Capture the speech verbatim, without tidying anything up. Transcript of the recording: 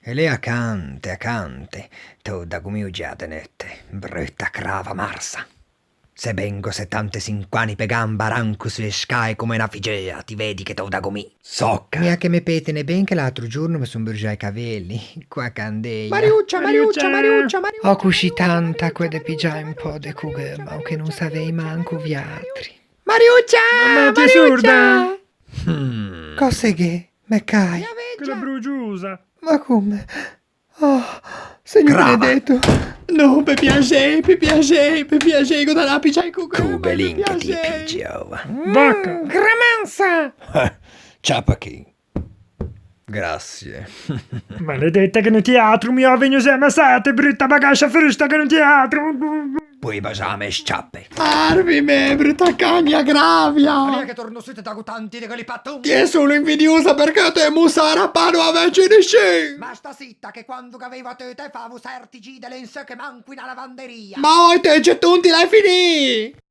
E lê a cante, a cante, t'ô dagomio già de neutte, brutta crava marsa. Se ben gh'ò settantesinque anni pe gambe, arranco su e scae comme na figgeua, ti vedi che t'ô dagomì. Socca! Mia che me petene ben che l'atro giorno me son brugià i caveli, co a candeia. Mariuccia, Mariuccia, Mariuccia, Mariuccia! Ò cuscì tanta acque de pigiâ un pö de cogheumao che no savei manco viatri. Mariuccia! Mamma, ti sorda! Hmm. Cöse gh'é? Me cai. Quella brugiosa. Ma comme? Oh, Signor benedeto. No, pe piaxei, pe piaxei, pe piaxei, gh'ò da lâ a pigiâ i cogheumao, pe piaxei. Cobelin che ti pigi, oa. Vaca. Gramansa! Eh, ciappa chi. Grazie. Maledeta che no ti atro, mi ò vegno xe ammassate, brutta bagascia frusta che no ti atro. Puoi basâme e sciappe. Arvime, brutta cagna gravia! Via che torno su te dago tanti de quelli paton. Ti è solo invidiosa perché te mussara pano a vece nisciun! Ma sta zitta che quando che avevo a te te favo serti gi de lenze che manco una lavanderia. Ma oe te geton ti l'hai finì!